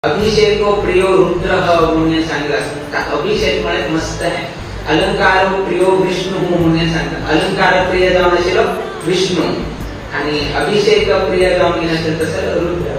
अभिषेक प्रियो रुद्र म्हणून सांगितलं. अभिषेक म्हळ्यार मस्त आहे. अलंकार प्रियो विष्णू म्हणून सांगतात. अलंकार प्रिय जावन आशिल्लो विष्णू आणि अभिषेक प्रिय जावन आशिल्लो तसो रुद्र.